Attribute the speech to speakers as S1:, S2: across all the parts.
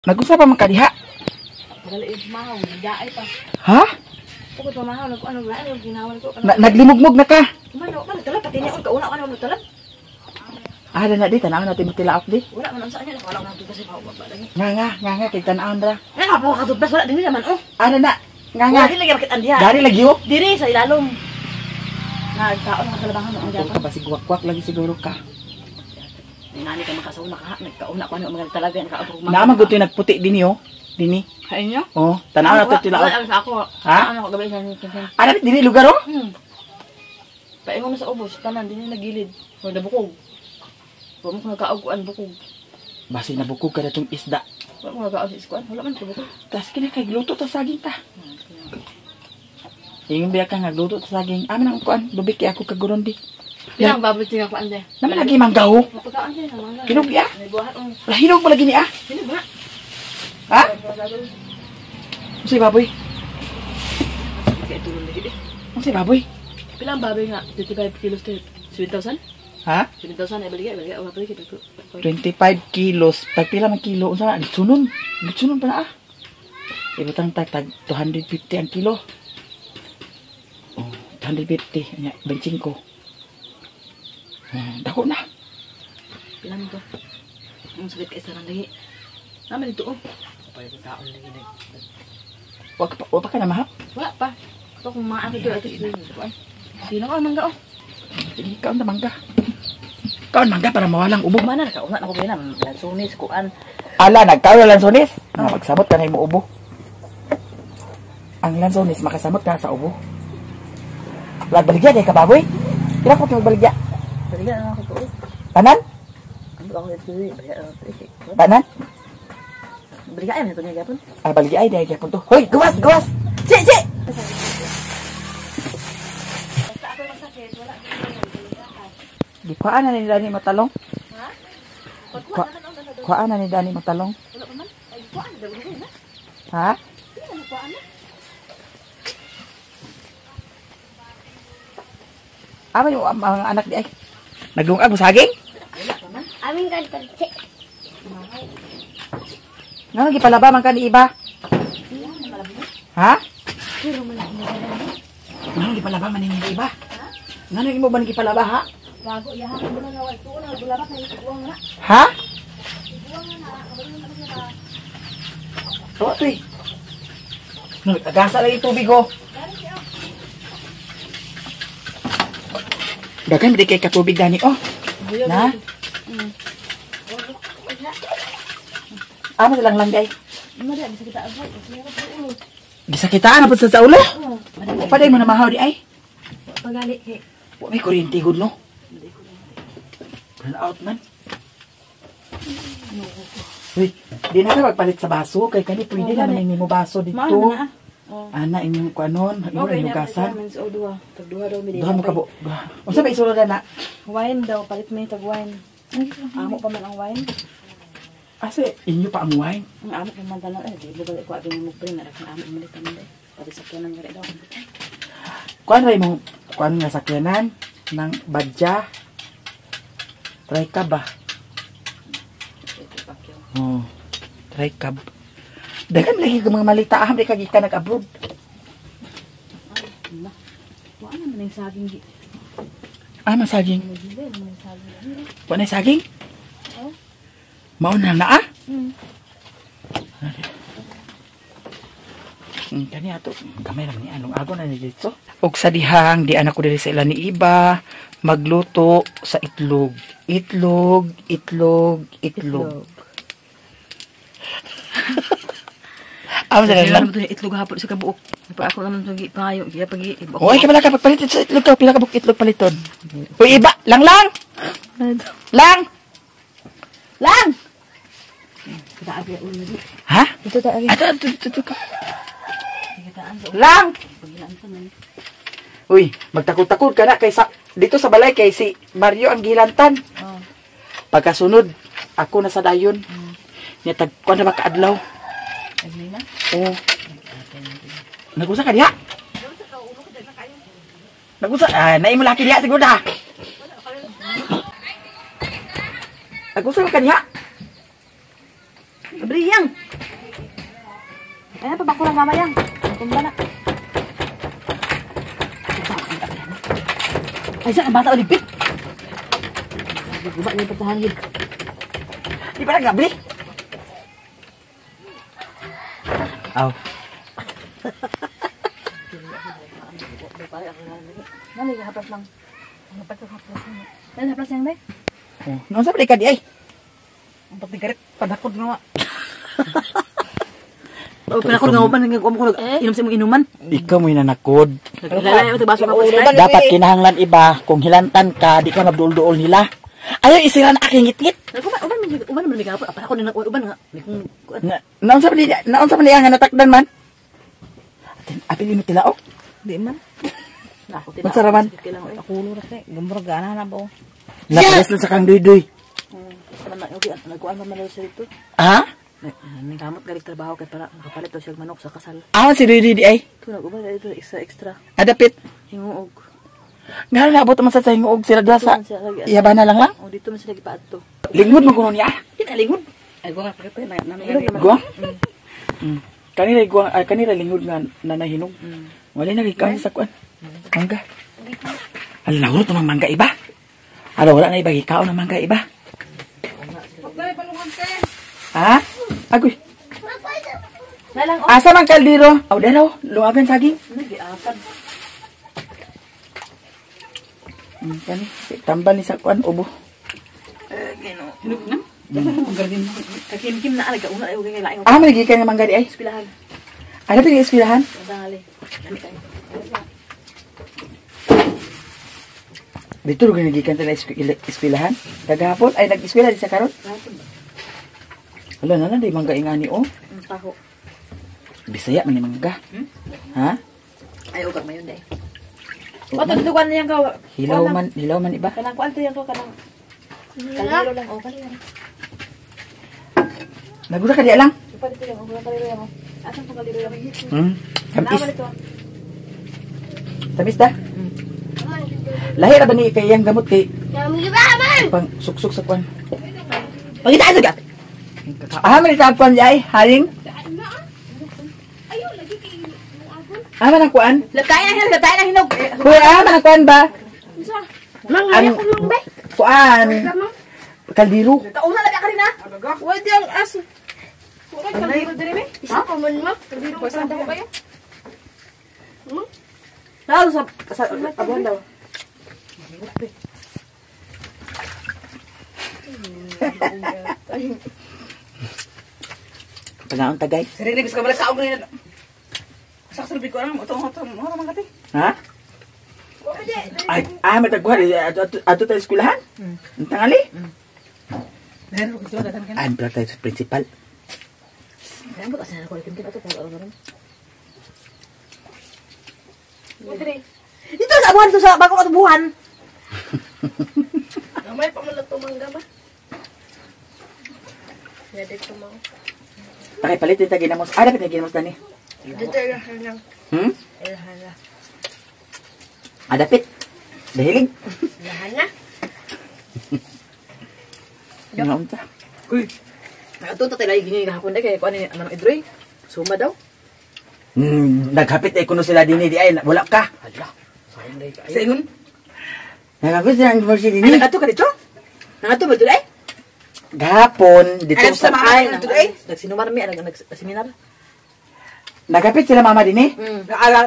S1: Nag-usa pa man ka diha?
S2: Mahaw, nagdaay pa.
S1: Ha?
S2: Pukot pa mahaw, nag-ano, wala yung ginawan ko.
S1: Naglimugmug na ka?
S2: Mano, man, talab, pati niya, kauna ka na talab.
S1: Ah, na di, tanawon natin mo tilaok di.
S2: Wala man, ang saan niya, wala ko nang kasi pa, lagi.
S1: Nga nga, nga nga, kay tanawon ra.
S2: Nga nga, po katubas, wala din naman, oh.
S1: Ah, na, nga nga.
S2: Wala din lagi, bakit andiya?
S1: Dari lagi, oh.
S2: Diri, sa ilalom. Nagkaon ang kalabangan, ang
S1: Kung ka ba, sigwakwak lagi siguro ka.
S2: Nani ka makasaw naka nagkauna ko ano mga talaga nakaabog
S1: Naa man gud nagputi dinhi oh. Dinhi.
S2: Sa inyo?
S1: Oh, tanaw na to tilaok.
S2: Wala sa ako.
S1: Ha?
S2: Ano ko gabi sa
S1: Ana dinhi lugar oh?
S2: Paingon na sa ubos, tanan dinhi nagilid. Wala bukog. Wa mo ko nagkaog kuan bukog.
S1: Basi nabukog ka datong isda.
S2: Wa mo nagkaog sa iskuan, wala man ko bukog.
S1: Tas kini kay gluto ta saging ta. Ingon biya ka nga gluto ta saging. Amin ang kuan, lubik kay ako kaguron di.
S2: Pinang baboy tinga kuan de.
S1: Naman lagi mangga oh.
S2: Mapagkaan din ang mangga.
S1: Hinog biya.
S2: May buhat oh.
S1: Wala hinog pa lagi ni ah.
S2: Hinog ba?
S1: Ha? Unsay baboy?
S2: Kay tulong lagi di.
S1: Unsay baboy?
S2: Pila ang baboy nga 25 kilos te? 7,000?
S1: Ha?
S2: 7,000 ay baligya, baligya wala pa lagi.
S1: 25 kilos. Tag pila man kilo? Unsa na? Litsunon. Litsunon pa na ah. Ibutang tag tag 250 ang kilo. Oh, 250. Anya, 25. Dako na.
S2: Pila man to? Ang sakit kay sarang lagi. Naman dito oh. Kapay ko taon lagi nag.
S1: Wa pa ka na mahap?
S2: Wala pa. Ito kung maano dito ito sino. Sino ka mangga oh.
S1: Sige, kaon na mangga. Kaon mangga para mawalang ubo.
S2: Mana na kauna na ko gina lansones kuan.
S1: Ala, nagkaon na lansones. Oh. Magsamot ka na imo ubo. Ang lansones makasamot ka sa ubo. Wala baligya kay ka baboy. Pila ko magbaligya?
S2: Baligya na ako to.
S1: Tanan?
S2: Ano ako dito? Baligya na ako.
S1: Tanan?
S2: Baligya ay man to niya gyapon.
S1: Ah, baligya ay dahil gyapon to. Hoy, gawas, gawas. Che, che.
S2: Basta ako masakit, wala.
S1: Gikuhaan na ni Dani matalong.
S2: Ha?
S1: Kuhaan na ni Dani matalong.
S2: Wala pa man. Ay, kuhaan na daw na.
S1: Ha?
S2: Kuhaan na.
S1: Ama yung mga anak di ay. Naglungag mo saging?
S2: Wala pa man.
S3: Aming kantor.
S1: Nga gipalaba man ka ni iba? Ha?
S3: Pero man ako
S1: Nga gipalaba man ni iba? Nga imo ba gipalaba ha?
S2: Gago yaha mo na nawal tuon na gulaba kay iguang na.
S1: Ha?
S2: Iguang na kabalo na siya ba.
S1: Tawa to eh. No, agasa lagi tubig oh. Daghan di kay katubig gani oh. Na? Amo silang lang day.
S2: Mada bisa kita abot.
S1: Gisakitaan na pud sa ulo. Paday mo na mahaw di ay.
S2: Pagali kay.
S1: Wa may kuryente gud no. Run out man. Uy, di na ka magpalit sa baso kay kani pwede naman nimo baso dito. Ana inyong kuanon, imo okay, gasan.
S2: Duha. Tag duha daw mi.
S1: Duha mo kabo. Unsa ba isulod na?
S2: Wine daw palit mi tag wine. Amo pa man ang wine.
S1: Ase inyo pa ang wine.
S2: Ang amo pa man tanan eh di mo balik ko abi mo pre na ang amo man tanan eh. Pati sakyanan gari daw.
S1: Kuan ray mo kuan nga sakyanan ng badya. Try ka ba? Oh, try cab. Daghan lagi ka mga malita aham di ka gikan nag-abroad.
S2: Wa na man ang saging gi.
S1: Ah, masaging. Wa na saging? Mao na na ah? Kani ato gamay ra ni anong ago na ni dito. Og sa dihang di anak ko diri sa ila ni iba magluto sa itlog. Itlog, itlog, itlog. Amo sa lang.
S2: Itlog hapon sa kabuok. Pa ako naman sa payo, giya pagi.
S1: Oy, kabala ka pagpalit sa itlog ka, pila ka buok itlog paliton. Uy, iba, lang lang. Lang. Lang. Ha?
S2: Ito ta abi.
S1: Ato, ato, ato, ato. Lang. Uy, magtakot-takot ka na kay sa dito sa balay kay si Mario ang gilantan.
S2: Oh.
S1: Pagkasunod, ako na sa dayon. Nya tag kuan na ba kaadlaw? Oh. Nagusa ka diha? Nagusa, ah, naimo laki diha siguro da. Nagusa ka diha?
S2: Abriyang. Ay, pabako lang mama yang. Tumba na. Ay, saan ang bata uligpit? Guba niya patahan yun.
S1: Di ba nagabli? Aw.
S2: Nani ka haplas lang. Haplas lang. Nani haplas yang day?
S1: Oh, naon sa ka di ay?
S2: Ang pagtigarit padakod nga wa. Oh, pinakod nga uban nga ko inom sa imong inuman.
S1: Ikaw mo hinanakod.
S2: Naglalay mo baso ka po.
S1: Dapat kinahanglan iba kung hilantan ka, di ka magduol-duol nila. Ayaw isiran aking ngitngit.
S2: Uban uban uban man gapon. Apa ako ni uban nga.
S1: Naon sa man naon sa man nga natakdan man? Atin apili mo tilaok.
S2: Di man. Nako tilaok.
S1: Magsaraman.
S2: Ako ra kay gambrag gana na ba.
S1: Napares lang sa kang duy-duy.
S2: Okay, nagkuan man man sa dito.
S1: Ha?
S2: Nangkamot galing trabaho kay para makapalit daw siya manok sa kasal.
S1: Ah, si Duy di ay.
S2: Ito nag-uban dito extra extra.
S1: Adapit.
S2: Hinguog.
S1: Nga naabot man sa hinguog sila duha sa iyabana lang lang.
S2: Oh, dito man sila gipaadto.
S1: Lingod man kuno niya.
S2: Kinalingod. Ay guwa nga pa na namin.
S1: Guwa? Kanila guwa ay kanila lingod nga nanahinog. Wala na gikan sa kuan. Mangga. Ala nahurot ang mangga iba. Ala wala na iba gikaon ang mangga iba. Ha? Agoy.
S2: Nalang
S1: Asa man kaldero? Aw dalaw, lungagan saging.
S2: Giakan.
S1: Kani tambal ni sa kuan ubo.
S2: Ginoo. Hinog na. Kakim-kim na alaga una ay kay laing.
S1: Ah, man gikan nga mangga di ay.
S2: Eskwelahan.
S1: Ano pa yung eskwelahan?
S2: Dangali.
S1: Dito rin nagikan sa eskwelahan. Kagahapon ay nag-eskwela di sa karon. Wala na lang di mangga ingani oh.
S2: Ang taho.
S1: Bisaya man ni mangga. Ha?
S2: Ay ugak mayon day. Wato dito kuan niyang ka.
S1: Hilaw man iba.
S2: Kanang kuan to yang ko kanang. Kaliro lang oh kaliro.
S1: Nagura ka di lang.
S2: Supa dito lang oh kaliro lang oh. Asan tong kaliro lang?
S1: Tamis. Tamis ta? Lahi ra ba ni kay iyang gamot kay pang suksok sa kuan.
S2: Pangita sa gat.
S1: Ah, man sa kuan di ay haring. Ah, man ang kuan.
S2: Latay na hinog.
S1: Kuya, ah, man ang kuan ba?
S3: Mang, ayaw ko lang ba?
S1: Kuan. Kaldiro.
S2: Kauna labi ka rin ah.
S3: Wala ang aso. Isa pa man mo.
S2: Lalo sa abuhan daw.
S1: Panaon ta guys.
S2: Sarili gusto ka balik kaog rin. Sa sulbi ko lang utong utong mo man kati.
S1: Ha? Ay, ah, matagwa ato tayo eskwelahan. Ang tangali.
S2: Meron ko datan ka.
S1: Ay, pala tayo sa principal.
S2: Kaya mo kasi na ko kim ato kung ano ron. Dito sa abuhan dito sa bagong atubuhan.
S3: Gamay pa man lang tumangga ba? Pwede tumaw.
S1: Pakipalit din tayo ginamos. Ah, dapat na ginamos dani.
S3: Dito ilahan lang. Ilahan na.
S1: Ah, dapit. Dahilig.
S3: Ilahan na.
S1: Nga unta.
S2: Uy. Ato ta tayo gini gahapon day kay kuan ni Manong Idroy. Suma daw.
S1: Naghapit ay kuno sila dinhi di ay wala ka.
S2: Hala. Sayang day kaayo. Sa ingon.
S1: Nagapit sila ang university
S2: Ay
S1: dinhi.
S2: nagato ka dito? Nagato ba dito ay?
S1: Gahapon dito
S2: Ay,
S1: sa
S2: ay, nagsinumar mi, nag-seminar.
S1: Nagapit sila mama dinhi.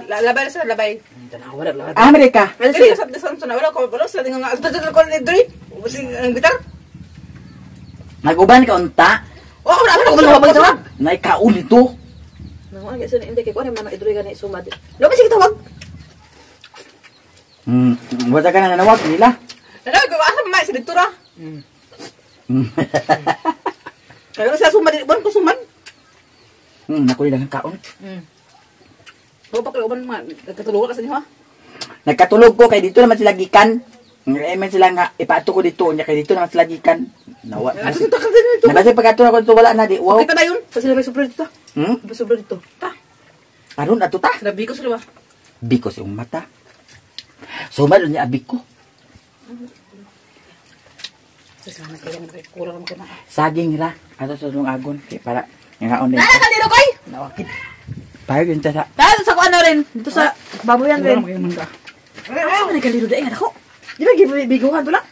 S4: Labay sila, labay.
S2: Tanawa na labay.
S1: Ah, Amerika.
S2: Ano
S4: Dili
S2: siya?
S4: sa sa wala ko wala sila nga ato ko ni Dre. Ang gitar.
S1: Naguban ka unta.
S4: Oh, wala
S2: Ano ko ba tawag?
S1: Naikaul ito.
S2: Nang ano sa hindi kay kuan man Idroy gani sumad. Lo ba sige tawag?
S1: Wala ka na nanawag nila.
S4: Nanaw ko asa may sa dito ra. Kaya sa suman di bon ko suman.
S1: Naku lang ang kaon.
S4: Ko pa kayo ban nagkatulog ka sa inyo ha.
S1: Nagkatulog ko kay dito naman sila gikan. Ngayon man sila nga ipato ko dito nya kay dito naman sila gikan. Nawa.
S4: Ato sa ka dito.
S1: Nabasa pagkato ako dito wala na di. Wow.
S4: Kita na yun.
S2: Sa sila may sobra dito. May sobra dito.
S4: Ta.
S1: Aron ato ta.
S4: Sila biko sila ba?
S1: Biko sa iyong mata. Sumalo niya abiko.
S4: Salamat kayo kay kulang mo kana.
S1: Saging ra ato sa tulong agon kay para ngaon din.
S4: Nana kaliro koy.
S1: Nawakit. Tayo yun sa...
S2: Tayo sa kuan na rin. Dito sa baboyan rin. Asa man nagkaliro daing ako? Di ba gibiguhan to lang?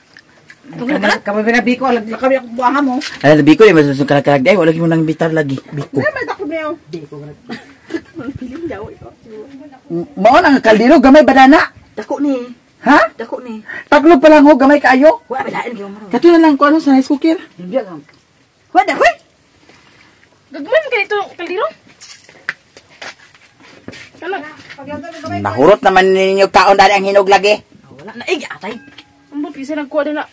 S4: Kami binabiko, kami ako buanga mo.
S1: Ay, biko di masusong kalag-kalag day. Wala mo nang bitar lagi. Biko.
S4: Ay, may takot niyo.
S1: Mao ang kaldero gamay badana.
S2: Dako ni.
S1: Ha?
S2: Dako ni.
S1: Taklo pa lang ho gamay kaayo.
S2: Wala ba lain gyud mo.
S1: Kato na lang ko ano sa rice cooker.
S2: Wala hoy.
S3: Gagmay man ganito kaldero.
S1: Nahurot naman ninyo kaon dali ang hinog lagi.
S2: Wala na ig atay.
S3: Ambot kasi nagkuha din na.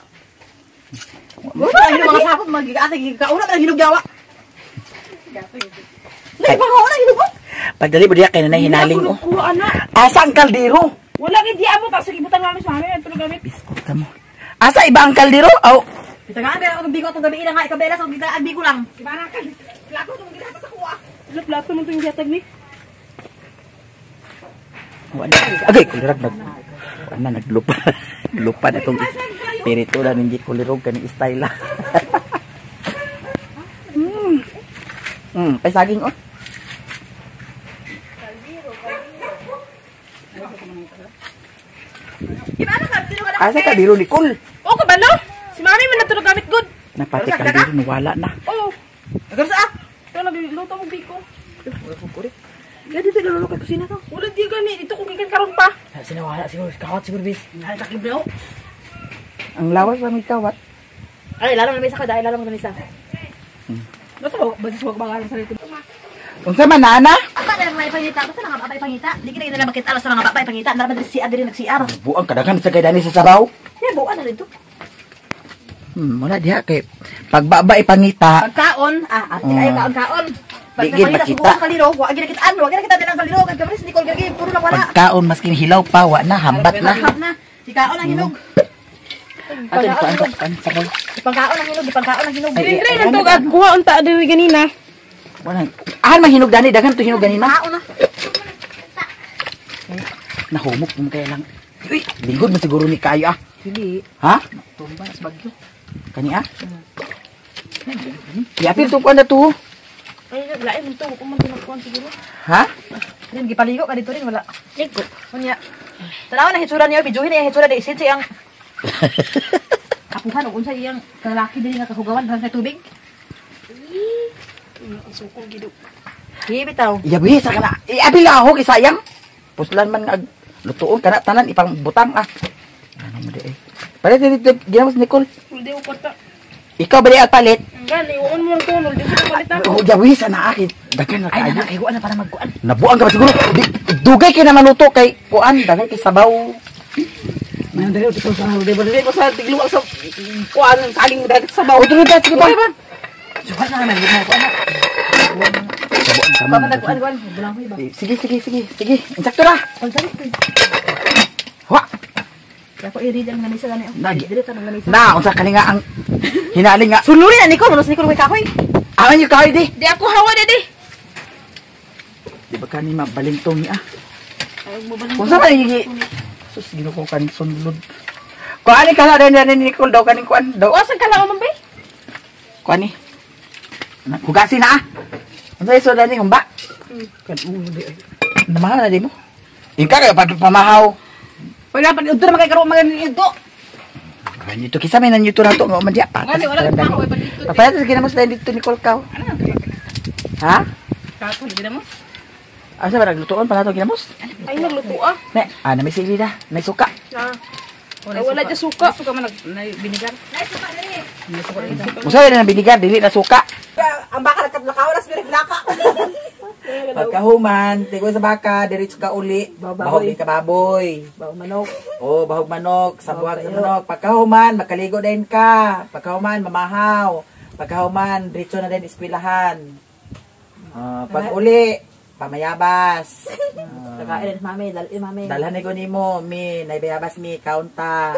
S2: Wala na mga sapot magigatay gikauna pa hinog yawa. Nay mga una hinog.
S1: Pagdali mo diya kay nanay hinaling oh.
S3: Kuha na.
S1: Asa ang kaldero?
S3: Wala gid di amo ta sige butang namin sa amin ato gamit.
S1: Kamo. Asa iba ang kaldero? Aw.
S2: Bitagaan ba akong biko atong gabi ila nga ikabela sa gitaan biko lang.
S3: Wala plato man tong gihatag ni.
S1: Wala. Agay kulirag nag. Wala naglupa. Lupa na itong spirito na ninji kulirog kaning style ah. Pay saging oh. Asa kaldero ni Kul?
S3: Oh, kabalo. Si mami man natulog gamit good.
S1: Napati kaldero nawala na.
S3: Oh.
S2: Agar sa ah.
S3: Ito nagluto mo biko.
S2: Kaya dito lolo kay kusina to.
S3: Wala di gani dito ko gikan karon pa.
S1: Sinawala siguro kawat siguro bis.
S2: Ay takip daw.
S1: Ang lawas pa may kawat.
S2: Ay lalo na mesa ka dahil lalo na mesa.
S4: Basta basta wag bangalan sa rito.
S1: Unsa man na ana?
S2: Apa na mga ipangita, basta lang mga ipangita. Di kita nila makita sa mga baba ipangita, nara man si diri nag-CR.
S1: Buang kadaghan sa kay dani sa sabaw.
S2: Ya buan na dito.
S1: Wala diha kay pagbaba ipangita.
S2: Pagkaon, ah, ate ay kaon-kaon.
S1: Di gid
S2: Pagkaon
S1: makita.
S2: sa kaliro, wa gid nakitaan, wa gid nakitaan ang kaliro kay kabris Nicole gagi puro na wala.
S1: Pagkaon maskin hilaw pa wa na hambat na.
S2: Hambat na. Si kaon ang hinog.
S1: Ato ni kuan kuan sabaw.
S2: Pagkaon ang hinog, pagkaon ang hinog.
S1: Ay,
S3: Dire lang to kuha unta diri ganina.
S1: Wala. Ahan man hinog dani daghan to hinog ganina.
S2: Kaon na.
S1: Nahumok mo kaya lang. Uy, lingkod man siguro ni kayo ah.
S4: Dili.
S1: Ha?
S4: Tumba sa bagyo.
S1: Kani ah? Yapil to kuan na to.
S3: Ay lain man to ko man to nagkuhan siguro.
S1: Ha?
S2: Rin gipaligo ka dito rin wala. Ligo. Unya. Tanaw na hitsura niya, bijuhin niya hitsura di isin siyang Kapuhan og unsa iyang kalaki diri nga kahugawan dahil sa tubig.
S3: Ang suko gido.
S2: Di bitaw.
S1: Yabi sa kana. Iabil lang ako kay sayang. Puslan man nga lutuon kana tanan ipang butang ah. Ano mo di eh. Palit dito ginamos Nicole.
S3: Hindi ko kwarta.
S1: Ikaw ba di at palit?
S3: Gani uon mo lang to, di ko palit na.
S1: Oh, yabi sa na akin. Daghan na
S2: Ay
S1: kaayo.
S2: na kay na para magkuan.
S1: Nabuang ka ba siguro? Di, dugay kay na maluto kay kuan daghan kay sabaw.
S4: May dali ko sa dali ko sa tigluwag sa kuan saging dali sa sabaw.
S1: O tuloy ba sige ba?
S2: Sukat na naman gid na kuan na.
S1: Sabuan ka
S2: Pa
S1: man.
S2: man kuan kuan bulang ko iba.
S1: Eh, Sige sige sige sige. Insakto ra.
S2: Pagsalit ko.
S1: Wa.
S2: Ako i-read ang lamisa gani.
S1: Nagi.
S2: Dili ta ng lamisa.
S1: Na unsa kani nga ang hinaling nga.
S2: Suluri na Nicole, manos Nicole kay kahoy.
S1: Aman yung kahoy di.
S3: Di ako hawa dadi.
S1: Di ba kani mabalintong ni ah.
S3: Ay mo
S1: Unsa man igi? Sus Ginoo kan sunlod. Kuan ni kala rin ni Nicole daw kaning kuan daw.
S3: Uwasan ka lang man bay.
S1: Kuan ni. Hugasi na ah. Unsa iso dani humba?
S4: Kan di.
S1: Namahaw na di mo. Ingka kayo pamahaw.
S4: Wala pa udto na makay karon mga dito.
S1: Ganito kisa may nanyuto na to nga man diya patas.
S4: Ngani wala ka mahaw pa dito.
S1: Papayat sa ginamos dahil dito Nicole kaw. Ha?
S4: Kato lagi mo.
S1: Asa ba naglutoon pa nato ginamos?
S3: Ay nagluto ah.
S1: Ne, ah na may sili da, may suka.
S3: Na. Ay, wala dyan suka.
S4: Suka man nag binigar.
S1: Usa na binigar dili na suka.
S4: Ang baka nagkatlakaw las birig laka.
S1: Pagkahuman, tigoy sa baka, diretso ka uli. Bahog din ka baboy.
S4: Bahog manok.
S1: Oh, bahog manok, sabuag sa manok. Pagkahuman, makaligo din ka. Pagkahuman, mamahaw. Pagkahuman, diretso na din eskwelahan. Pag uli, pamayabas.
S2: Kakain mami, dalin mami.
S1: Dalhan ni ko nimo, mi, naibayabas mi, kaunta.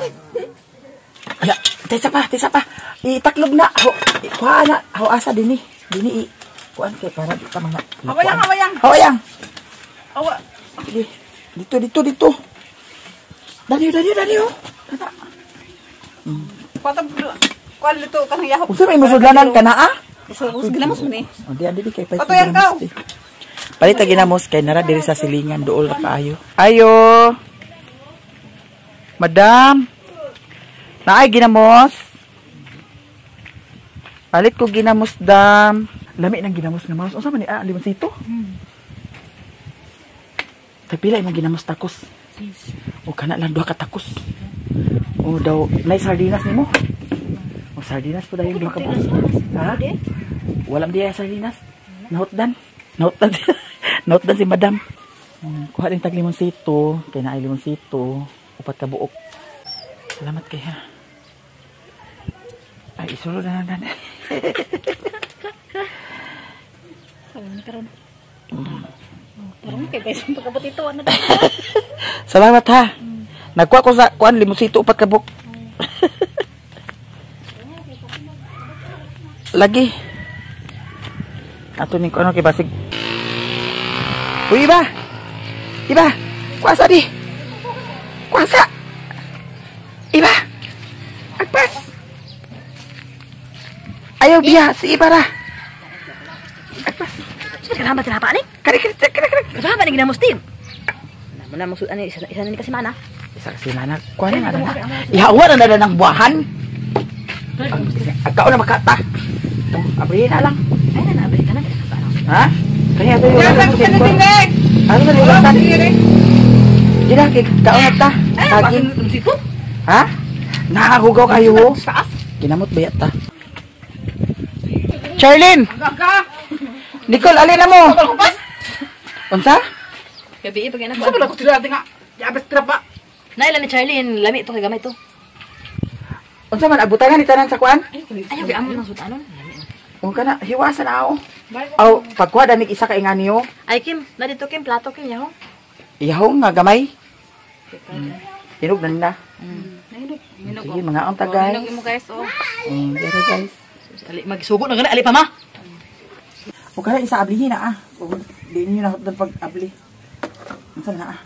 S1: Ala, tesa pa, tesa pa. Itaklob na. Ho, kuha na. Ho, asa dini. Dini i. Kuan kay para di ka mga.
S4: Hawayang, hawayang.
S1: Hawayang.
S4: Awa.
S1: Sige. Dito, dito, dito. Dali, dali, dali, oh. Tata.
S4: Kuan kuan luto kanang yahop.
S1: Unsa may musudlanan ka na, ah?
S4: Us ginamos man eh.
S1: Oh, di, di, kay pa.
S4: Patuyan ka.
S1: Palit ta ginamos kay nara diri sa silingan duol ra kaayo. Ayo. Madam. Naay ginamos. Palit ko ginamos, dam. Lami ng ginamos nga maros. Unsa man ni ah, limonsito? Tagpila imong ginamos takos? O kana lang duha ka takos. O daw, nay sardinas nimo. O sardinas po dayon duha ka buok. Ha? Wala man diya sardinas. Nahutdan. Nahutdan. Nahutdan si madam. Kuha din tag limonsito, kay naay limonsito, upat ka buok. Salamat kay ha. Ay, isulod na lang.
S2: Parang kay guys, pagkabot ito ano.
S1: Salamat ha. Nagkuha ko sa kuan limonsito upat ka buok. Lagi. Ato ning kuno kay basig. Uy, iba. Iba. Kuasa di. Kuasa. Iba. Agpas. Ayaw biya si iba ra. Agpas.
S2: Sige ka ba tinapa ni?
S1: Kari kari kari kari.
S2: Kasama ni ginamos team. Naman na maksud ani isa isa ni kasi mana.
S1: Isa kasi mana. Kuha na na. Ihawa na na ng buwahan. Agkaon na makata. Abrihin na lang.
S2: Ay na na abri ka na.
S1: Ha? Kaya ito yung ano na yung sa Dila, kay kaon na ta. Saging. Ha? Nakahugaw kayo. Ginamot ba yata? Charlene! Nicole, alin na mo? Unsa?
S2: Gabi pag ina
S4: Sa ko sila nga. Yabes trapa.
S2: Naila ni Charlene, lami to kay gamay to.
S1: Unsa man abutangan ni tanan sa kuan?
S2: Ayaw kay amo nang sutanon.
S1: Ung kana hiwasan na ako. Aw, pagkuha danig isa ka inganiyo.
S2: Ay Kim, na dito Kim plato Kim yaho.
S1: Iyahong nga gamay. Hinog na nila. Sige, mga unta guys.
S3: Hinog mo guys oh.
S1: Dere guys.
S2: Ali magsugo na gani ali pa ma.
S1: O kana isa ablihin na ah. Di ninyo na hotdog pag abli. Unsa na ah?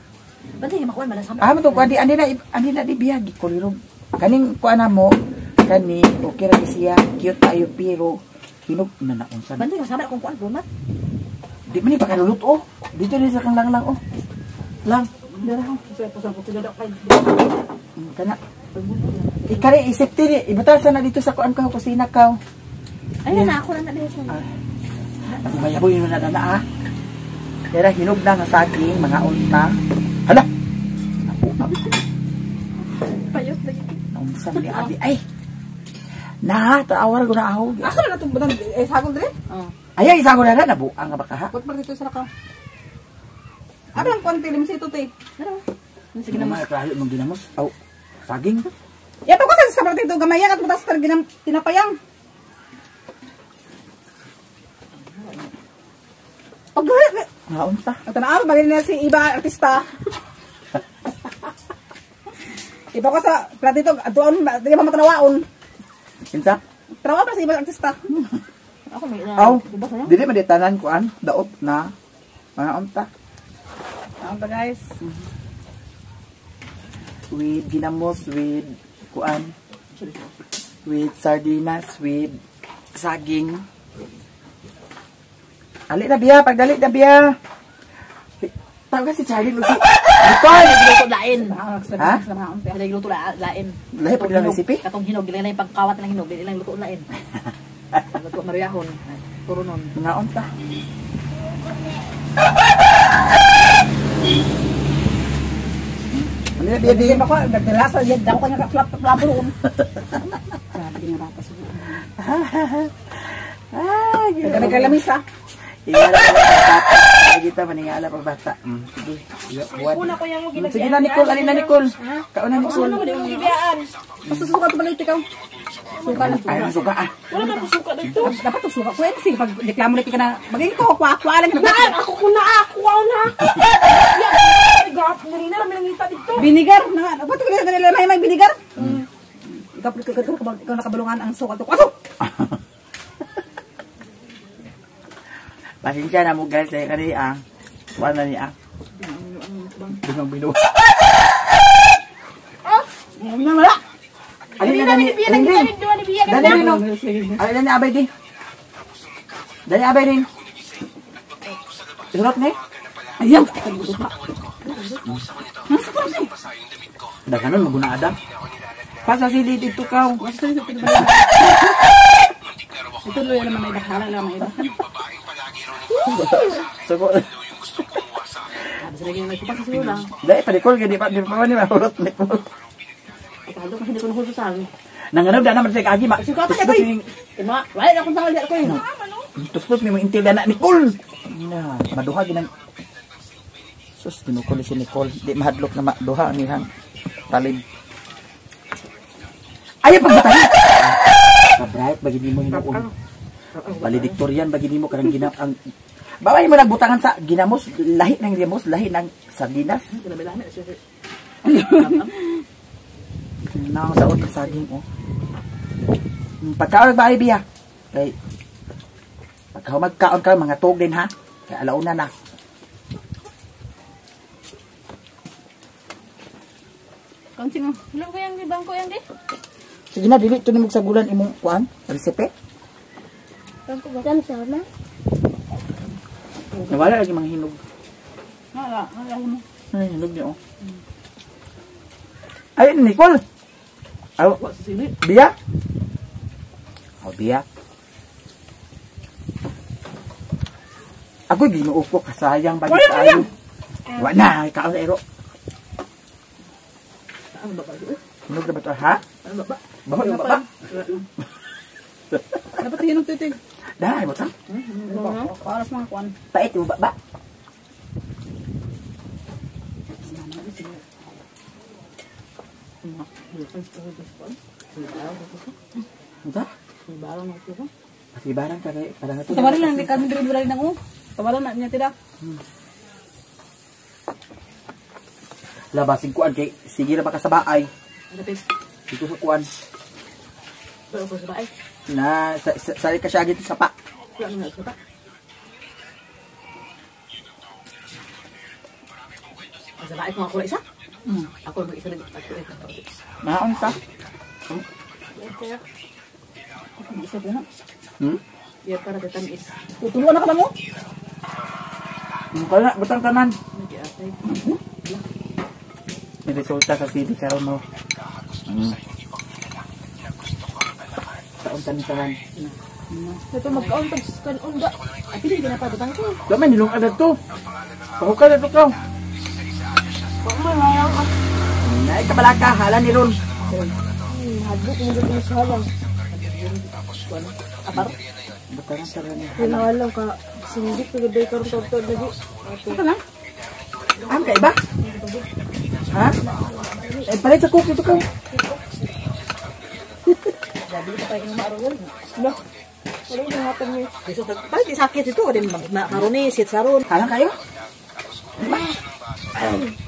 S2: Bantay makuan man sa.
S1: Ah, mo to kuan di andi na di biya gikulirog. Kaning kuan na mo kani okay ra siya, cute tayo pero hinog na na unsa.
S2: Bantay kasama akong kuan format.
S1: Di man ni pakalulut oh. Dito ni sa kang lang lang oh. Lang. Dara oh. Kana. Ikari isip tiri, ibutasan na dito sa kuan ko kusina ka.
S2: Ay na ako na na sa.
S1: Mayaboy na na ah. Dara hinog na nga saging mga unta. Hala.
S3: Payot lagi.
S1: Unsa man ni abi ay. Na, taawar ko na ako.
S4: Asa na itong budan eh sagol dire?
S2: Oh.
S1: Ay, isa ko na na nabuang nga baka ha.
S4: Kot mar dito sa naka. Abi lang konti limsito te.
S1: Sige na mas klaro mong ginamos. Aw, saging.
S4: Ya pa ko sa sabra dito gamay at mutas tar ginam tinapayang. Pag
S1: Naunta.
S4: Ang tanaw bagay na si iba artista. Iba ko sa platito doon di ba matanawaon.
S1: Kinsa?
S4: Tanawa pa sa iba artista.
S2: Ako may
S1: Aw, dili man di tanan kuan, daot na. Mga unta.
S4: Ang pa guys.
S1: With ginamos, with kuan, with sardinas, with saging. Ali na biya, pagdali na biya. Tawag si Charlie si Nicole.
S2: Nagluto lain.
S1: Ha?
S2: Nagluto lain.
S1: Lahi pa nila recipe?
S2: Katong hinog dili na yung pagkawat ng hinog, dili lang luto lain. Luto maruyahon. Turo nun.
S1: Mga unta. Ali na biya
S4: Di
S1: di.
S4: ba ko nagdalasa yan daw ko nga flap flap roon. Grabe nga bata siguro.
S1: Ay,
S4: Kaya nagkalamisa.
S1: Ingala pa bata. Kita maningala pa bata. Sige. Buwan.
S3: Una ko yung
S1: Sige na Nicole, alin na Nicole. Kauna Nicole.
S3: Ano mo gibiyaan?
S4: Basta suka to balit ikaw. Suka na.
S1: Ay, suka ah.
S3: Wala man ko suka dito.
S4: Dapat to suka ko eh kasi pag reklamo na ka na maging ko kwa kwa lang
S3: Naan ako ko na ako na. Ya, gap na rin na nangita dito.
S4: Binigar na. Dapat ko na may may binigar. Ikaw ikaw ikaw nakabalungan ang suka to. Aso.
S1: Pasensya na mo guys, eh kani ah. Wala ni ah. Binong binong.
S4: Wala.
S1: Alin na dani? Alin rin? Dani rin no. Alin na abay di. Dani abay rin. Isurot ni?
S4: Ayaw.
S1: Daghanon maguna adam. Pasa sili dito ka.
S4: Ito loy naman may bahala lang may iba.
S1: Sugo.
S2: Sabi lagi may kupas sa sila.
S1: Dai palikol gid pa di pa ni mahurot ni ko.
S2: Talo kasi hindi ko nahususan.
S1: Nanganod na naman sa kaagi ma.
S4: Sugo ta kay. Ima, wala na akong tawag ko.
S1: Tustos ni mo intil na Nicole. Na, maduha ginang Sus, tinukol si Nicole. Di mahadlok na maduha ang ihang talim. Ayaw pagbatay! Kabright, bagi nimo hinuon. Valedictorian, bagi nimo kanang ginam ang Baway mo nagbutangan sa ginamos, lahi ng ginamos, lahi ng sardinas. Nang sa utang saging oh. Pagkaon ba ay biya? Kay pagka magkaon ka mga tug din ha. Kay alauna na.
S4: Kaunti mo.
S3: Wala ko yang di bangko yang di.
S1: Sige na dili to nimo sagulan imong kuan, recipe.
S3: Bangko ba? Kam sama.
S1: Nawala lagi mga hinog.
S4: Wala, wala mo.
S1: Ay, hinog niya oh. Ay, Nicole. Aw, biya. Oh, biya. Ako Ginoo ko kasayang bagi kaayo. Wa na, kaon sa ero.
S4: Ano ba ba?
S1: Hinog na ba to, ha?
S4: Ano ba ba?
S1: Baho na ba?
S4: Dapat hinog titig.
S1: Dai, butang.
S4: Oras mga kuan.
S1: Pait mo ba ba? Unsa? Pasibaran ka kay para nga to.
S4: Tawaran lang di kami diri diri nang oh. Tawaran na niya tira.
S1: Labasing kuan kay sige ra ba ka sa baay. Dito sa kuan.
S2: Pero ko sa baay.
S1: Na sa ka siya dito sa pa.
S2: Wala na sa pa. Sa baay ko ako isa. Ako mag-isa lang.
S1: Maon ka.
S4: Isa po na.
S2: Yeah, para sa tamis.
S4: Tutuluan na ka lang oh.
S1: Kaya butang tanan.
S2: Nag-iatay.
S1: May resulta sa city karon no. Taon tanin tanan.
S3: Ito magkaon pag kanon ba?
S2: Ay, pili ka na pa butang ko.
S1: Gamay nilong agad to. Pahuka na to ka. Nay kabalaka hala ni ron.
S3: Hadlok mo gud sa halang.
S2: Apar.
S1: Butaran tanan.
S3: Hinahalang ka singgit ko gud karon tawtod lagi.
S4: Ito lang.
S1: Am kay ba? Ha? Eh palit sa cook dito ka.
S3: Lah. Wala ko hatag ni.
S2: Parang di sakit ito. Din na karon ni sit saron.
S1: Halang kayo?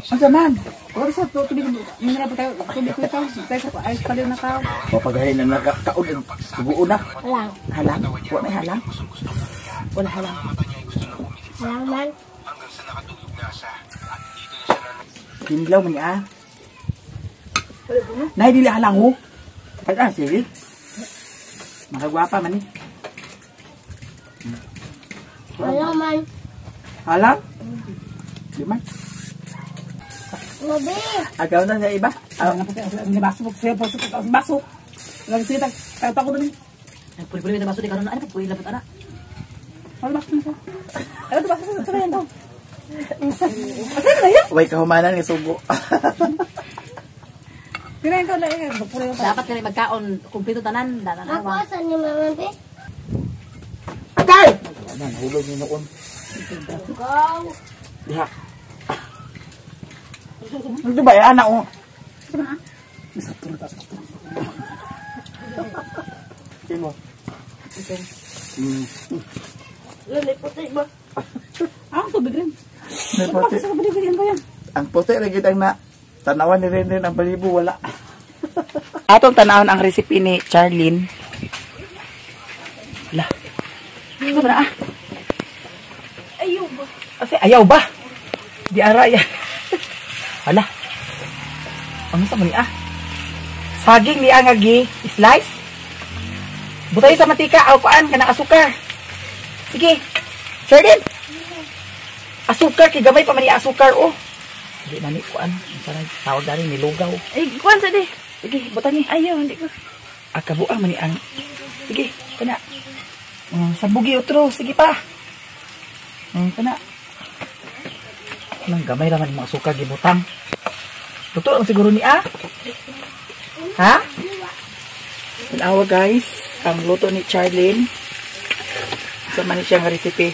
S1: Ang man?
S4: Wala sa to tubig mineral pa tayo. Tubig ko ikaw. Tayo sa ayos paliw na ka.
S1: Papagahin na nakaon subuon na.
S3: Halang.
S1: Halang? Wa may halang? Wala halang.
S3: Halang man.
S1: Kinlaw man niya. Nay dili halang ho. Ay ah sige. Makagwapa man ni.
S3: Halang man.
S1: Halang? Di man.
S3: Mabi.
S1: Agaw na sa iba.
S4: Ah, ang baso siya baso baso. Lang siya tag ko dali.
S2: Puli-puli na baso di karon na ano puli lapot ana.
S4: Wala baso na. Ano to baso sa yan to? Asa na yan?
S1: Way kahumanan ni sugo.
S4: Pinayin ko lang puli pa.
S2: Dapat kani magkaon kumpleto tanan danan
S3: Ako asa ni mama be?
S1: Atay! Ana nahulog ni noon.
S3: Ikaw.
S1: Diha. Ano ba yan oh? Sino?
S3: Wala puti ba?
S4: Ah, tubig rin.
S1: May puti.
S4: Sa tubig rin ba yan?
S1: Ang puti lagi ang na tanawan ni Rinrin ang balibo wala. Atong tanawon ang recipe ni Charlene. La. Ano ba na ah?
S3: Ayaw ba?
S1: Kasi ayaw ba? Di araya. Hala. Ano sa man ni ah? Saging ni ang agi slice. Butay sa mantika aw kuan kana asukar. Sige. Charlene. Asukar kay gamay pa man ni asukar oh. Di man ni kuan, unsa na tawag dani nilugaw.
S2: Ay, kuan sa di.
S1: Sige, butangi.
S2: Ayaw, hindi ko.
S1: Ah, kabuang man ni ang. Sige, kana. Sabugi otro, sige pa. Kana. Nang gamay ra man mga asukar gibutang. Luto lang siguro ni ah. Ha? Tanawa guys, ang luto ni Charlene. Sa man siya nga recipe.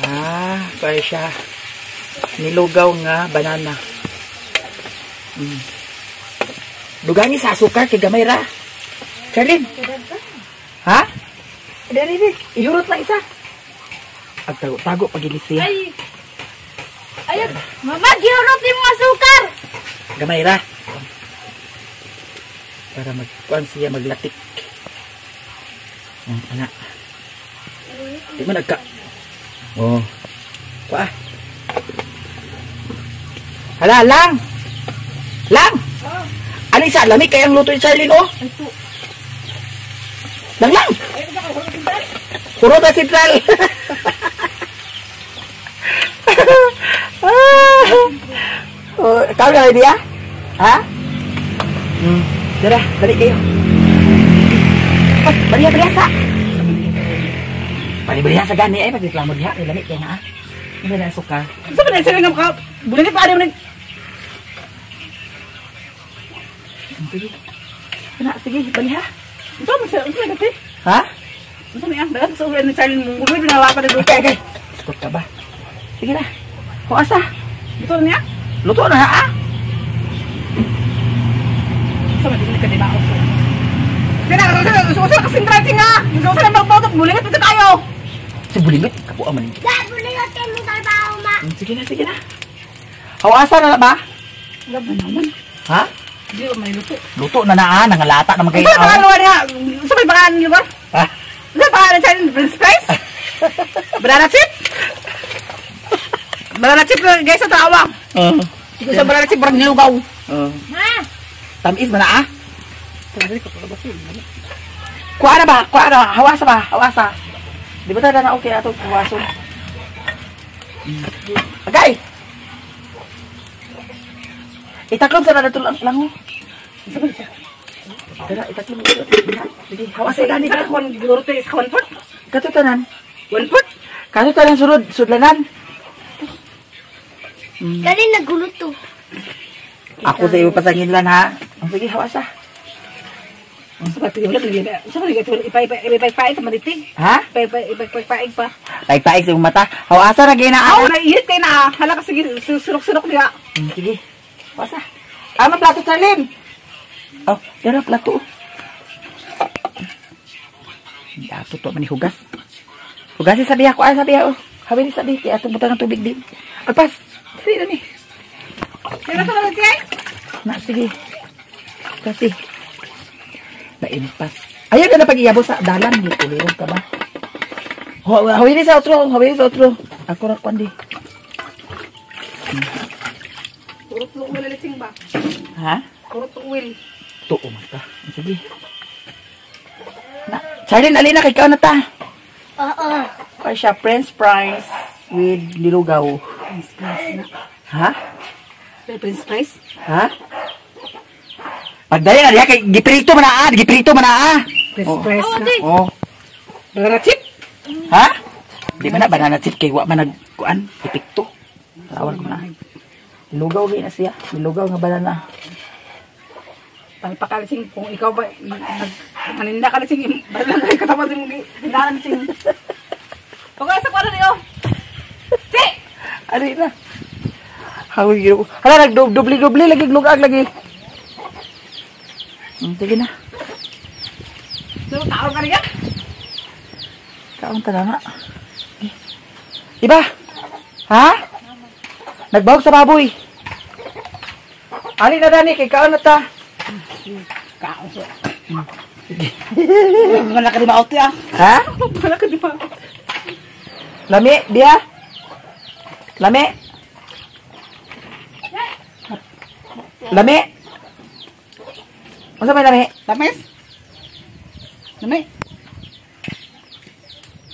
S1: Ah, kaya siya nilugaw nga banana. Dugangi sa asukar kay gamay ra. Charlene. Ha? Dali dali, ihurot lang isa. Agtago-tago pag siya.
S2: Ay. Ayun, mama, gihurot ni mga sukar.
S1: Gamay ra. Para magkuan siya maglatik. Anak. Di man nagka. Oh. Kuha. Hala, lang. Lang. Ano isa? Lamig kayang luto ni Charlene, oh. Lang, lang. Hurot na sentral. Oh, ikaw na idea? Ha? Tara, dali kayo. Ay, baliya, baliya sa. Bali, baliya sa gani. Ay, pagreklamo diha. Lamig kaya na, ah. Hindi na sukar.
S4: Sa ba sila nga maka bulinit pa ari man.
S1: Sige. Ana, sige, baliha.
S4: Unsa man siya? Unsa man kasi?
S1: Ha?
S4: Unsa man dagan sa ulan ni Charlene mong ulo binala pa dito.
S1: Okay, okay. Sukot ka ba? Sige na. Huasa.
S4: Luto na niya?
S1: Luto na ha?
S4: Unsa man dili ka di ba? Sina, usa ka sentral tinga. Usa na magbotot bulinit pa tayo.
S1: Si bulinit kabuha man.
S3: Da bulinit kay mo trabaho ma.
S1: Sige na, sige na. Hawasa na ba?
S4: Wala ba naman?
S1: Ha?
S4: Di ba may luto?
S1: Luto na na ah, nangalata na magay.
S4: Unsa pangalan niya? Unsa may pangalan niyo ba?
S1: Ha?
S4: Unsa pangalan siya? French fries? Banana chip? Banana chip guys sa tawa.
S1: Oo.
S4: Sa banana chip parang nilugaw.
S1: Oo.
S3: Ma.
S1: Tamis man na ah. Kuha na ba? Kuha na. Hawasa ba? Hawasa. Di ba talaga na okay ato hawason? Agay! Itaklob sa na lang lang. Tara, itaklob. Sige, hawasa gani
S4: ka. Kuan gurte sa 1 foot.
S1: Katutanan.
S4: 1 foot.
S1: Katutanan sulod, sudlanan.
S3: Kani naguluto.
S1: Ako sa iyo pasangin lan ha. Sige, hawasa.
S4: Unsa ba tigil lagi? Unsa ba tigil ipay ipay ipay sa maditi?
S1: Ha?
S4: Ipay ipay ipay pa.
S1: Paig-paig sa imong mata. Hawasa ra gyud na.
S4: Aw, naiit kay na. Hala ka sige surok-surok diha.
S1: Sige. Hawasa. Ama plato Charlene. Oh, dara plato. Dato to man hugas. Hugas sabi ako, ay sabi ako. Hawin sabi kay atong butang ng tubig din. Alpas. Dili na ni.
S4: Sila sa mga kay?
S1: Na sige. Kasi naimpas. Ayaw ka na pag-iyabo sa dalan. Ulirong ka ba? Hawin sa otro. Hawin sa otro. Ako ra kwan di.
S4: Kurot lo uwil lising ba?
S1: Ha?
S4: Kurot lo uwil.
S1: Tuo man ka. Sige. Na, Charlene, alina kay kaon na ta.
S3: Oo.
S1: Kaya siya french fries with nilugaw.
S4: French fries na.
S1: Ha?
S4: French fries?
S1: Ha? Pagdali na diha kay giprito man na ah, giprito man na ah.
S4: French fries na.
S1: Oh.
S4: Banana chip?
S1: Ha? Di man na banana chip kay wa man nagkuan, epekto. Tawag ko na. Nilugaw gyud na siya. Nilugaw nga banana.
S4: Palpakalising kung ikaw ba maninda ka lising balang kay katawan mo hindahan sing. Okay sa kuan niyo. Si.
S1: Ari na. Hawi gyud ko. Hala nagdubli-dubli lagi lugag lagi. Sige na.
S4: So kaon ka niya?
S1: Kaon ta na. Iba. Ha? Nagbawag sa baboy. Ali na dani kay kaon na ta.
S4: Kaon so. Wala ka di maot ya.
S1: Ha?
S4: Wala ka di maot.
S1: Lami dia. Lami. Lami. Unsa may lami?
S4: Tamis? Lami.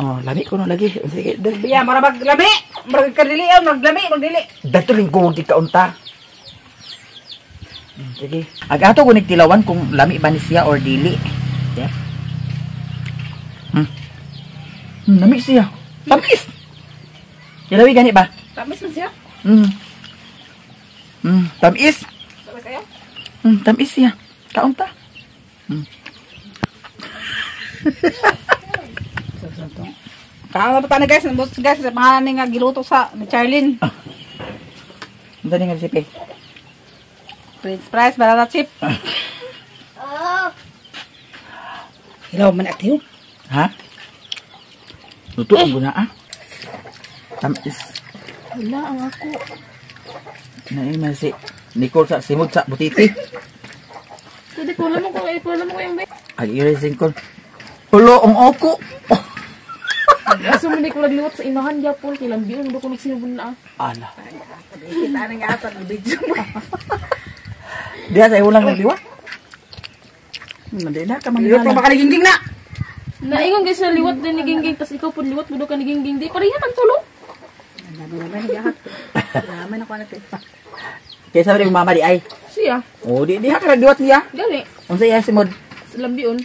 S1: Oh, lami ko no lagi. Sige,
S4: Biya mara mag lami. Murag kadili aw maglami, magdili.
S1: Dato linggo di kaunta. Sige. Ag ato ko nigtilawan kung lami ba ni siya or dili. Yeah. Lami siya. Tamis. Kilawi gani ba?
S4: Tamis man siya.
S1: Tamis.
S4: Tamis kayo?
S1: Tamis siya. Kaunta.
S4: Kaon pa na guys, nabot guys sa pangalan ni nga giluto sa ni Charlene.
S1: Ang dali nga recipe.
S4: French fries, banana chip.
S2: Hilaw man atiw.
S1: Ha? Luto ang guna ah. Tamis.
S3: Wala ang ako.
S1: Naay man si Nicole sa simod sa butiti.
S3: Pwede ko lamang ko, ko lamang ko yung bay.
S1: Ag i ko. Hulo ang oko.
S3: Asa man ko nagliwat sa inahan gyapon kay lambion do ko nagsinubon na.
S1: Ala.
S4: Kita na nga atag video mo.
S1: Diha sa iulang nagliwa. Hindi na ka
S4: Liwat pa
S1: manginala.
S4: baka nagingging na.
S3: Naingon guys na liwat din ni Gingging tas ikaw pud liwat mo do ka ni Gingging di pareha tang tulo.
S4: Dami na ko na te.
S1: Kaya sabi ni mama di ay.
S3: Siya.
S1: Oh, di diha ka nagliwat niya.
S3: Gani.
S1: Unsa iya simod?
S3: Sa lambion.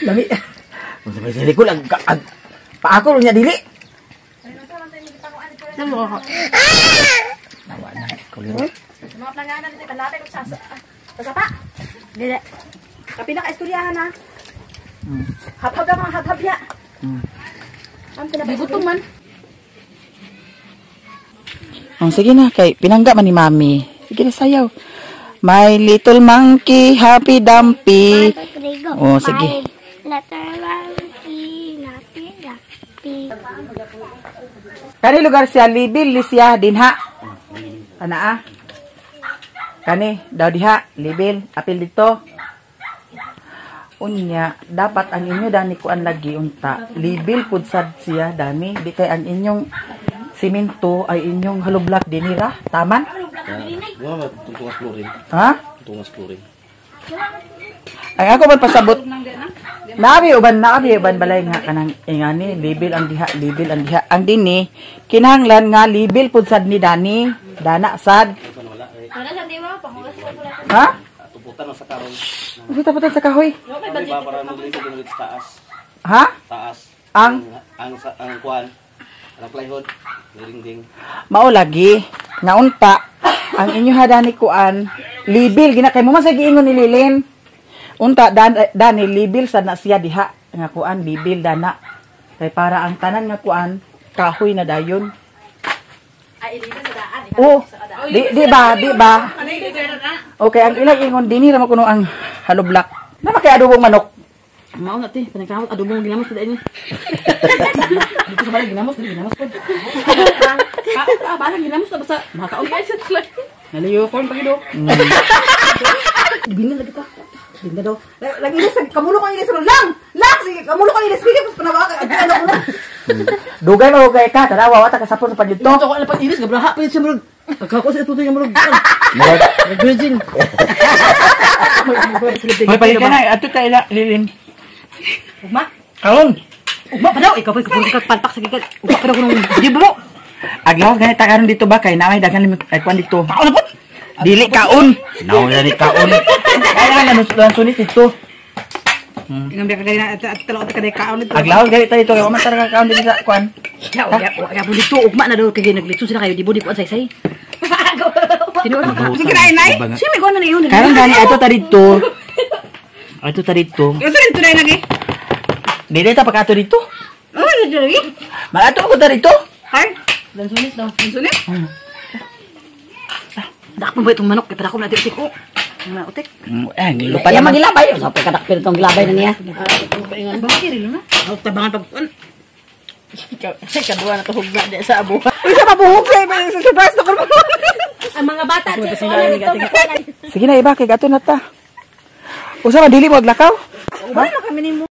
S1: Lami. Unsa ba si Nicole ang paako niya dili.
S3: Ano ka?
S1: Nawa na kuliro.
S2: Mga planganan dito kalapit og sa sapa. Dili. Kapila ka istoryahan ha. Habhab lang mga habhab ya. Ang
S3: Di gutom man.
S1: Oh, sige na kay pinangga man ni mami. Sige na sayaw. My little monkey, happy dumpy. Oh, sige.
S5: Letter monkey, napi, napi.
S1: Kani lugar siya libil li siya dinha. Ana ah. Kani daw diha libil apil dito. Unya dapat ang inyo dani kuan lagi unta. Libil pud sad siya dani di kay ang inyong simento ay inyong halublak dinira taman.
S6: Wala tungas flooring.
S1: Ha?
S6: Tungas flooring.
S1: Ay ako man pasabot. Naabi uban balay nga kanang ingani libil ang diha, libil ang diha. Ang dinhi kinahanglan nga libil pud sad ni Dani, dana sad.
S6: Wala
S5: sa di ba? Pangulas ko pala.
S1: Ha?
S6: Tuputan na sa karon.
S1: Usa taputan sa kahoy.
S6: Di ba para maglisod ulit sa taas.
S1: Ha?
S6: Taas.
S1: Ang
S6: Ang kuan. Ang plywood, ringding.
S1: Mao lagi nga unta ang inyo hadani kuan libil gina kay mo man sa giingon ni Lilin. Unta dani libil sad na siya diha nga kuan libil dana. Kay para ang tanan nga kuan kahoy na dayon.
S2: Ay ilisan sa daan.
S1: Oh, di ba, di ba? Okay, ang ilang ingon dinhi ra man kuno ang haloblak. Na kay adobong manok.
S2: Mao na te, panagkamot adobong ginamos sa daan ni. Dito sa balay ginamos, dili ginamos pod. Ka balang ginamos na basta makakaon pa sa tulay. Naliyo ko pa gido. Binin lagi ta. Binda daw.
S4: Lagi ilis kamulo ko ilis lang. Lang sige kamulo ko ilis sige panawa ka ano ko.
S1: Dugay mo kay ka, tanawa wa ta kasapon sa padito.
S2: Ito ko pa ilis gabraha pa siya murag. Pagkako sa tutoy nga murag. Virgin.
S1: Hoy, palit ka na, ato ta ila Lilin.
S2: Ugma.
S1: Kaon.
S2: Ugma pa daw ikaw pa palpak sa gikan. Ugma pa daw kuno di mo.
S1: Aglaw ganit ta karon dito ba kay naay daghan ay kuan dito.
S2: Kaon na pud.
S1: Dili kaon. Naon na ni kaon. Kaya nga lansunit dito.
S4: Ingam biya kay na at talo ka kay kaon dito.
S1: Aglaw ganit ta dito kay wa man tara kaon dito sa kuan.
S2: Ya, ya, ya, dito ugma na daw kay naglitso sila kayo di bo di kuan say-say. Tinuod ka.
S4: Sige na inay.
S2: Siya may kuan na niyon.
S1: Karon gani ato ta dito. Ato ta dito.
S4: Unsa dito na lagi?
S1: Dili ta pagkato dito.
S4: Oh, dito lagi.
S1: Malato ko ta dito.
S4: Hay,
S2: Lansunis daw.
S4: unsa ni?
S2: Dakpon ba itong manok? Kaya padako na utik ko. Ang utik.
S1: Eh, lupa naman gilabay.
S2: Sa pagkadakpil itong gilabay na niya.
S4: Bakit rin na? Tabangan pag kuan.
S2: Kaduwa na to hugna di sa abo.
S4: Uy, sa mabuhok sa surprise na ko.
S3: Ang mga bata
S1: Sige na iba kay gato na ta. Usa man dili mo aglakaw?
S4: Wala kami nimo.